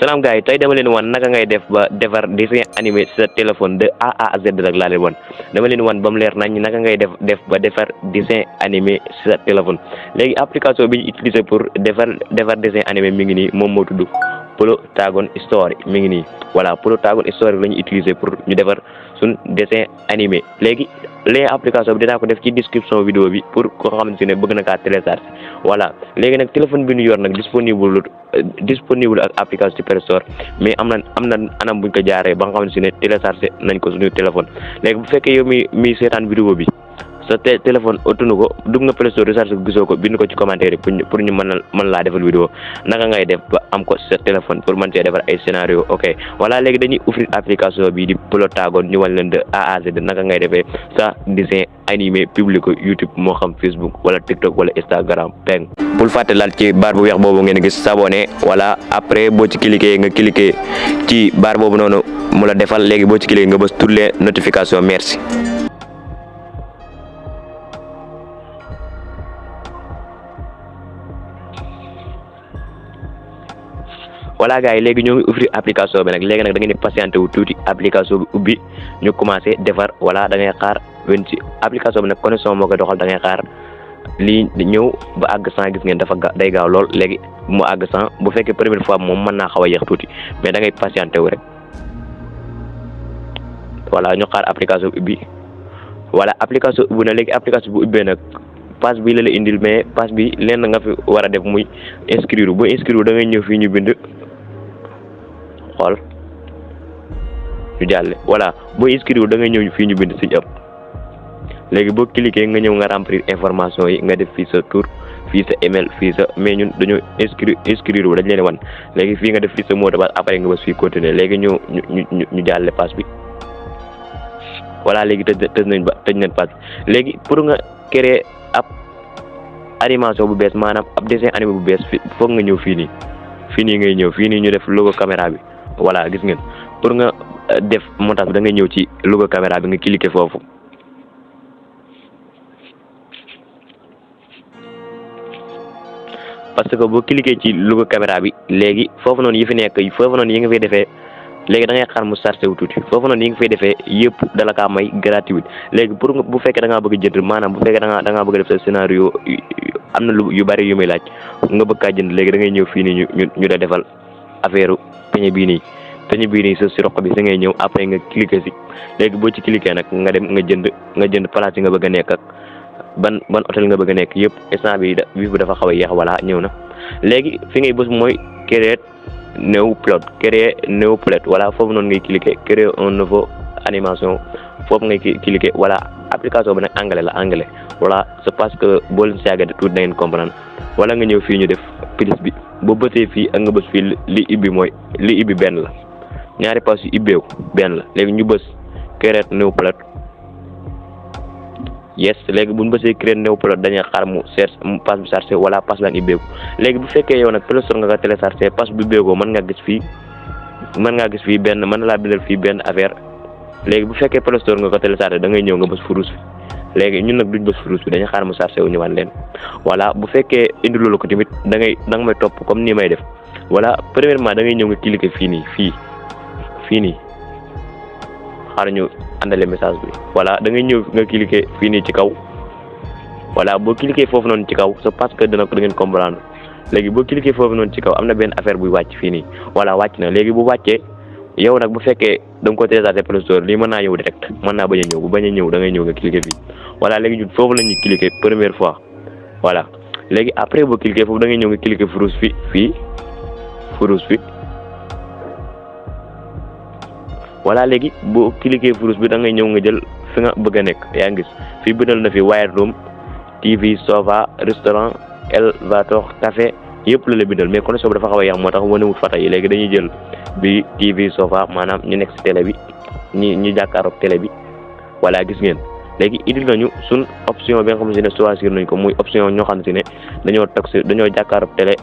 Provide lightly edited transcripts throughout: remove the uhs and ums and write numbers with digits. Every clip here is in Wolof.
salaam gars yi tey dama leen wan naka ngay def ba defar dessin animé sa téléphone de A à Z rek laa leen wan dama leen wan ba mu leer nañ naka ngay def ba defar dessin animé sa téléphone léegi application bi ñu utilisé pour defar dessin animé mi ngi nii moom moo tudd Plotagon Story mi ngi nii voilà Plotagon Story la ñu utilisé pour ñu defar suñ dessin animé léegi application bi dinaa ko def ci description vidéo bi pour ko xamante ne bëgg na kaa télécharger voilà léegi nag téléphone bi ñu yor nag disponible ak application ci Play Store mais am na anam buñ ko jaaree ba nga xamante ne télécharger nañ ko suñu téléphone léegi bu fekkee yow mi seetaan vidéo bi sa téléphone otunu ko dugg nga Play Store recharge ko gisoo ko bind ko ci commentaire yi pour ñu mën laa defal vidéo naka ngay def ba am ko sa téléphone pour mën cee defar ay scénario ok voilà léegi dañuy ouvrir application bi di Plotagon ñu wan leen de A à Z naka ngay defee sa dessin animé public YouTube moo xam Facebook wala TikTok wala Instagram peng bul fàtte laal ci barre bu weex boobu ngeen gis s'abonner voilà après boo ci cliquer nga cliquer ci barre boobu noonu mu la defal léegi boo ci cliquer nga bës toutes les notifications merci. voilà gars yi léegi ñoo ngi ouvrir application bi nag léegi nag da ngeen di patienté wu tuuti application bi ubbi ñu commencé defar voilà da ngay xaar wen ci application bi nag connexion moo koy doxal da ngay xaar lii ñëw ba àgg 100 gis ngeen dafa day gaaw lool léegi mu àgg 100 bu fekkee première fois moom mën naa xaw a yéex tuuti mais da ngay patienté wu rek voilà ñu xaar application bi ubbi voilà application ubbi na léegi application bu ubbee nag page bi la indil mais page bi lenn nga fi war a def muy inscrire bu inscrire da ngay ñëw fii ñu bind xool ñu jàlle voilà boo inscrire da ngay ñëw fii ñu bind Sign Up léegi boo cliquer nga ñëw nga remplir information yi nga def fii sa tur fii sa email fii sa mais ñun dañoo inscrire wu dañ leen wan léegi fii nga def fii sa mot de passe après nga bës fii continuer léegi ñu jàlle page bi voilà léegi tëj nañ page bi léegi pour nga créer ab animation bu bees maanaam ab dessin animé bu bees foog nga ñëw fii nii ngay ñëw fii nii ñu def logo caméra bi voilà gis ngeen pour nga def montage bi da ngay ñëw ci logo caméra bi nga cliquer foofu parce que boo cliquer ci logo caméra bi léegi foofu noonu yi fi nekk foofu noonu yi nga fay defee léegi da ngay xaar mu chargé wu tuuti foofu noonu yi nga fay defee yëpp dala kaa may gratuit léegi pour bu fekkee da ngaa bëgg jënd maanaam bu fekkee da ngaa bëgg def sa scénario am na yu bari yu muy laaj nga bëgg kaa jënd léegi da ngay ñëw fii nii ñu da defal affaire peñe bii nii sa si roq bi sa ngay ñëw après nga cliquer si léegi boo ci cliquer nag nga dem nga jënd place yi nga bëgg a nekk ak ban hôtel nga bëgg a nekk yëpp instant bi bi dafa xaw a yéex voilà ñëw na léegi fi ngay bës mooy créer new plot voilà foofu noonu ngay cliquer créer un nouveau animation foofu ngay cliquer voilà application bi nag anglais voilà c'est parce que boo leen siyaagee tuuti da ngeen comprendre wala nga ñëw fii ñu def plus bi boo bësee fii ak nga bës fii li ibbi benn la ñaari pass yu ibbeeku benn la léegi ñu bës créer new plot yes léegi bu ñu bësee créer new plot dañuy xaar mu pass bi chargé wala pass baa ngi ibbeeku léegi bu fekkee yow nag Play Store nga ko téléchargé pass bi ibbeekoo mën ngaa gis fii benn mën na laa bindal fii benn affaire léegi bu fekkee Play Store nga ko téléchargé da ngay ñëw nga bës furus bi léegi ñun nag duñ bës furus bi dañuy xaar mu chargé wu ñëwaat leen voilà bu fekkee indi loolu ko tamit da nga may topp comme nii may def voilà premièrement da ngay ñëw nga cliquer fii nii xaar ñu àndale message bi voilà da ngay ñëw nga cliquer fii nii ci kaw voilà boo cliquer foofu noonu ci kaw c'est parce que da ngeen comprendre léegi boo cliquer foofu noonu ci kaw am na benn affaire buy wàcc fii nii voilà wàcc na léegi bu wàccee yow nag bu fekkee da nga ko téléchargé Play Store lii mën naa ñëw direct mën naa bañ a ñëw bu bañ a ñëw da ngay ñëw nga cliquer fii voilà léegi ñun foofu la ñuy cliquer première fois voilà léegi après boo cliquer foofu da ngay ñëw nga cliquer furus fi voilà léegi boo cliquer furus bi da ngay ñëw nga jël fi nga bëgg a nekk yaa ngi gis fii bindal na fi White Room TV sofa restaurant Elevator café yëpp la bindal mais connexion bi dafa xaw a yàq moo tax wanewut fata yi léegi dañuy jël bi TV sofa maanaam ñu nekk si télé bi ñu jàkkaaroog télé bi voilà gis ngeen léegi indil nañu suñ option bi nga xamante ne choisir nañ ko muy option ñoo xam ne dañoo jàkkaaroog télé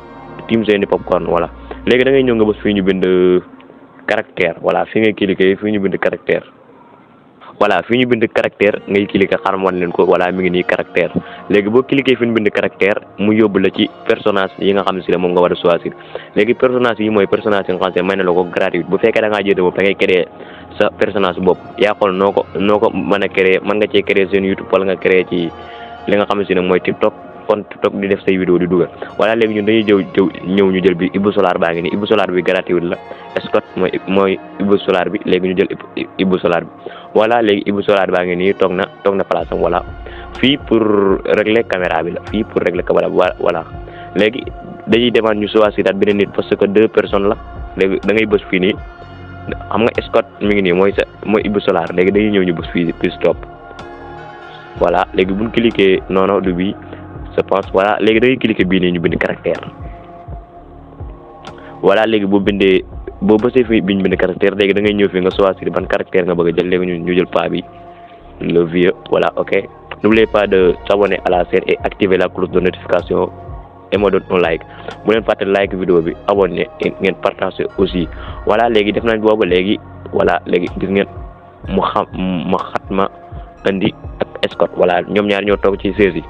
tiim seeni popcorn voilà léegi da ngay ñëw nga bës fii ñu bind caractère voilà fi ngay cliquer fii ñu bind caractère voilà fi ñu bind caractère ngay cliquer xaram wan leen ko voilà mi ngi nii caractère léegi boo cliquer fi ñu bind caractère mu yóbbu la ci personnage yi nga xam si ne moom nga war a choisir léegi personnage yi mooy personnage yi nga xam si ne may na la ko gratuit bu fekkee da ngaa jënd moom da ngay créer sa personnage bopp yaa xool noo ko mën a créer mën nga cee créer seen YouTube wala nga créer ci li nga xam si ne mooy TikTok kon TikTok di def say vidéo di dugal voilà léegi ñun dañuy ñëw ñu jël bi Ibou Solar baa ngi nii Ibou Solar bi gratuit la Scott mooy Ibou Solar bi léegi ñu jël Ibou Solar bi voilà léegi Ibou Solar baa ngi nii toog na place am voilà fii pour régler caméra bi la fii pour régler caméra bi voilà léegi dañuy demaat ñu choisir daal beneen nit parce que 2 personnes la léegi da ngay bës fii nii xam nga Scott mi ngi nii mooy Ibou Solar léegi dañuy ñëw ñu bës fii plus stop voilà léegi buñ cliquer non du bi je pense voilà léegi da ngay cliquer bii nii ñu bind caractère voilà léegi boo bësee fii bi ñu bind caractère léegi da ngay ñëw fii nga choisir ban caractère nga bëgg a jël léegi ñu jël pas bi le vieux voilà ok n'oubliez pas de s'abonner à la chaîne et activer la cloche de notification et me donner un like bu leen fàtte like vidéo bi abonné ngeen partager aussi voilà léegi def nañ boobu léegi voilà léegi gis ngeen mu xatma andi ak Scott voilà ñoom ñaar ñoo toog ci chaise yi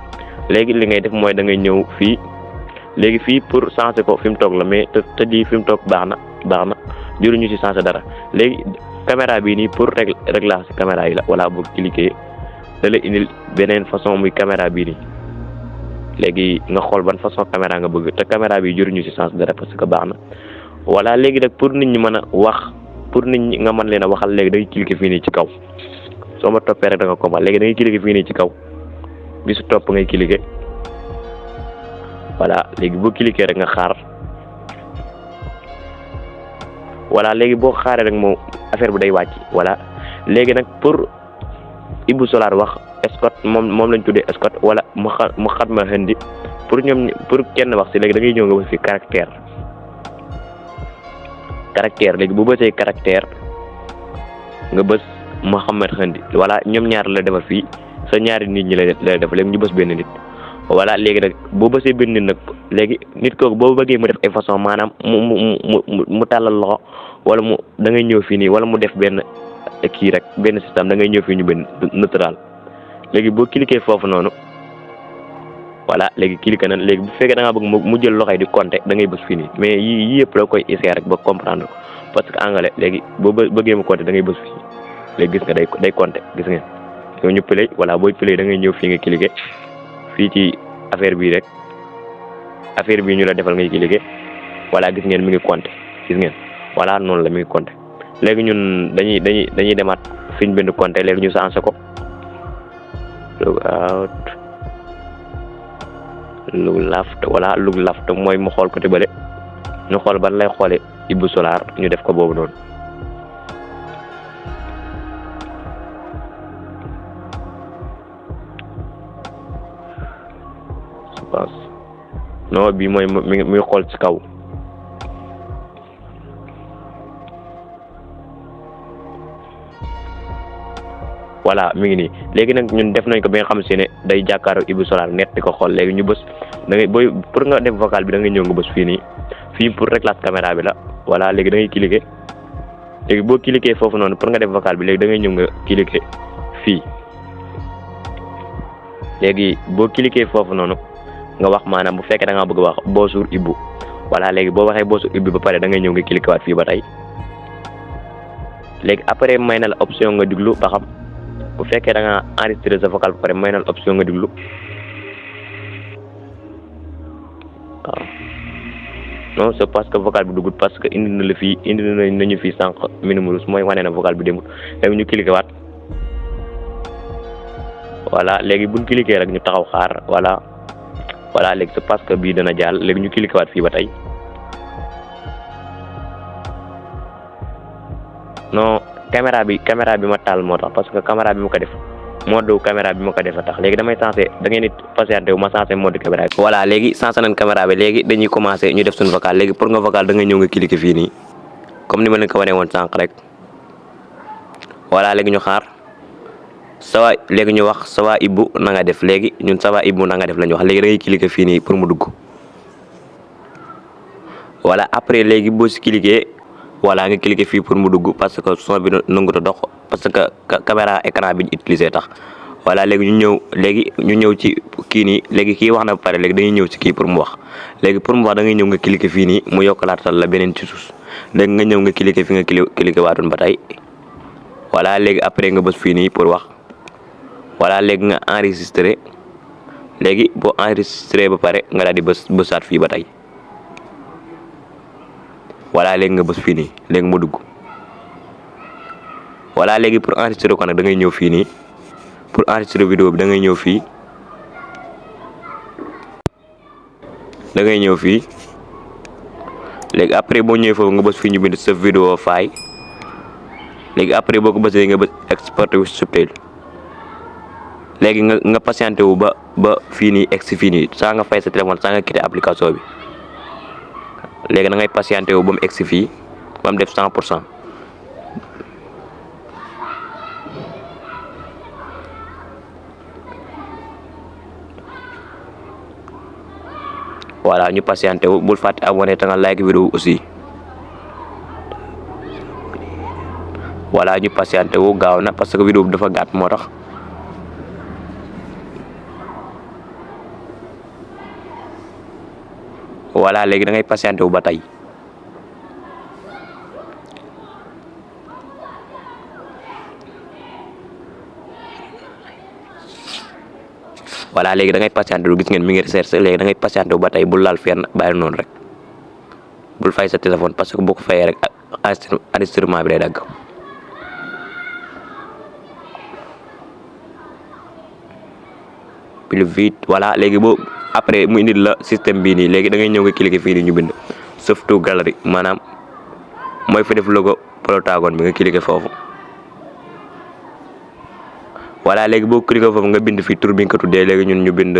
léegi li ngay def mooy da ngay ñëw fii léegi fii pour changer ko fi mu toog la mais te di fi mu toog baax na jëruñu ci changer dara léegi caméra bii nii pour réglage caméra yi la voilà boo cliquer da lay indil beneen façon muy caméra bii nii léegi nga xool ban façon caméra nga bëgg te caméra bi jëruñu ci changer dara parce que baax na voilà léegi nag pour nit ñi mën a wax pour nit ñi nga mën leen a waxal léegi da ngay cliquer fii nii ci kaw soo ma toppee rek da nga comprendre léegi da ngay cliquer fii nii ci kaw bi su topp ngay cliquer voilà léegi boo cliquer rek nga xaar voilà léegi boo xaaree rek moom affaire bi day wàcc voilà léegi nag pour Ibou Solar wax Scott moom lañ tuddee Scott wala mu xatma Hindi pour kenn wax si léegi da ngay ñëw nga bës fi caractère léegi bu bësee caractère nga bës Mouhamed Hindi voilà ñoom ñaar la defal fii sa ñaari nit ñi la def léegi ñu bës benn nit voilà léegi nag boo bësee benn nit nag léegi nit kooku boo bëggee mu def ay façon maanaam mu tàllal loxo wala mu da ngay ñëw fii nii wala mu def benn kii rek benn système da ngay ñëw fii ñu benn neutral léegi boo cliquer foofu noonu voilà léegi cliquer na léegi bu fekkee da ngaa bëgg mu jël loxo yi di compter da ngay bës fii nii mais yii yëpp da koy essayer rek ba comprendre ko parce que anglais léegi boo bëggee mu compter da ngay bës fii léegi gis nga day compter gis ngeen yow ñu play voilà booy play da ngay ñëw fii nga cliquer fii ci affaire bii rek affaire bii ñu la defal ngay cliquer voilà gis ngeen mi ngi compter gis ngeen voilà noonu la mi ngi compter léegi ñun dañuy demaat fi ñu bind compter léegi ñu changé ko log out log left voilà log left mooy mu xool côté bële ñu xool ban lay xoole Ibou Solar ñu def ko boobu noonu non bii mooy mi ngi xool ci kaw voilà mi ngi nii léegi nag ñun def nañ ko bi nga xam si ne day jàkkaaroo Ibou Solar net di ko xool léegi ñu bës da ngay booy pour nga def vocal bi da ngay ñëw nga bës fii nii fii pour réglage caméra bi la voilà léegi da ngay cliquer léegi boo cliquer foofu noonu pour nga def vocal bi léegi da ngay ñëw nga cliquer fii léegi boo cliquer foofu noonu nga wax maanaam bu fekkee da ngaa bëgg a wax bonjour Ibou voilà léegi boo waxee bonjour Ibou ba pare da ngay ñëw nga cliquer waat fii ba tey léegi après may na la option nga diglu ba xam bu fekkee da nga enregistré sa vocal ba pare may na la option nga diglu waaw non c'est parce que vocal bi dugut parce que indi nañu fii sànq minimum mooy wane na vocal bi demul léegi ñu cliquer waat voilà léegi buñ cliquer rek ñu taxaw xaar voilà léegi c'est parce que bii dana jàll léegi ñu cliquer waat fii ba tey non caméra bi ma taal moo tax parce que caméra bi ma ko def mode caméra bi ma ko def a tax léegi damay sensé da ngeen di patienté wu ma sensé mode caméra bi voilà léegi sensé nañ caméra bi léegi dañuy commencé ñu def suñu vocal léegi pour nga vocal da nga ñëw nga cliquer fii nii comme ni ma leen ko wane woon sànq rek voilà léegi ñu xaar sawa léegi ñu wax sawa Ibou na nga def léegi ñun sawa Ibou na nga def la ñu wax léegi da ngay cliquer fii nii pour mu dugg voilà après léegi boo si cliquer voilà nga cliquer fii pour mu dugg parce que son bi nangut a dox parce que caméra écran bi ñu utilisé tax. voilà léegi ñu ñëw ci kii nii léegi kii wax na ba pare léegi dañuy ñëw ci kii pour mu wax léegi pour mu wax da ngay ñëw nga cliquer fii nii mu yokkalaatal la beneen ci suuf léegi nga ñëw nga cliquer fi nga cliquer waatoon ba tey voilà léegi après nga bës fii nii pour wax voilà léegi nga enregistré léegi boo enregistré ba pare nga daal di bësaat fii ba tey voilà léegi nga bës fii nii léegi mu dugg voilà léegi pour enregistrer ko nag da ngay ñëw fii nii pour enregistrer vidéo bi da ngay ñëw fii léegi après boo ñëwee foofu nga bës fii ñu bind sa vidéo file léegi après boo ko bësee nga bës exporter with subtitle léegi nga patienté wu ba fii nii egg si fii nii saa nga fay sa téléphone saa nga quitté application bi léegi da ngay patienté wu ba mu egg si fii ba mu def 100%. voilà ñu patienté wu bul fàtte abonné te nga like vidéo aussi voilà ñu patienté wu gaaw na parce que vidéo bi dafa gàtt moo tax voilà léegi da ngay patienté wu ba tey voilà léegi da ngay patienté wu gis ngeen mi ngi recherche léegi da ngay patienté wu ba tey bul laal fenn bàyyi noonu rek bul fay sa téléphone parce que boo ko fayee rek enregistrement bi day dagg plus vite voilà léegi boo après mu indil la système bii nii léegi da ngay ñëw nga cliquer fii nii ñu bind save to gallery maanaam mooy fa def logo Protagon bi nga cliquer foofu voilà léegi boo cliquer foofu nga bind fii tur bi nga ko tuddee léegi ñun ñu bind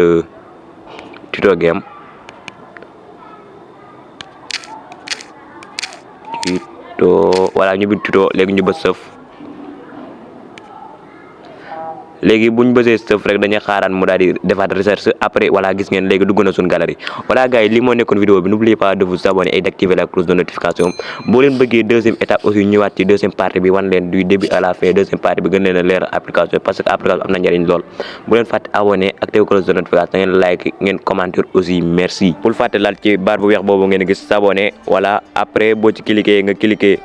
Tuto Game voilà ñu bind tuto léegi ñu bës sëf léegi buñ bësee sëf rek dañuy xaaraan mu daal di defaat recherche après voilà gis ngeen léegi dugg na suñ galerie voilà gars yi li moo nekkoon vidéo bi n'oubliez pas de vous abonner et d'activer la cloche de notification boo leen bëggee deuxième étape aussi ñëwaat ci deuxième partie bi wan leen du début à la fin deuxième partie bi gën leen a leer application parce que application am na njëriñ lool bu leen fàtte abonné activer cloche de notification ngeen like ngeen commentaire aussi merci bul fàtte laal ci barre bu weex boobu ngeen gis s'abonner voilà après boo ci cliquer nga cliquer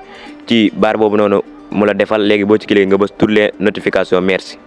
ci barre boobu noonu mu la defal léegi boo ci cliquer nga bës toutes les notifications merci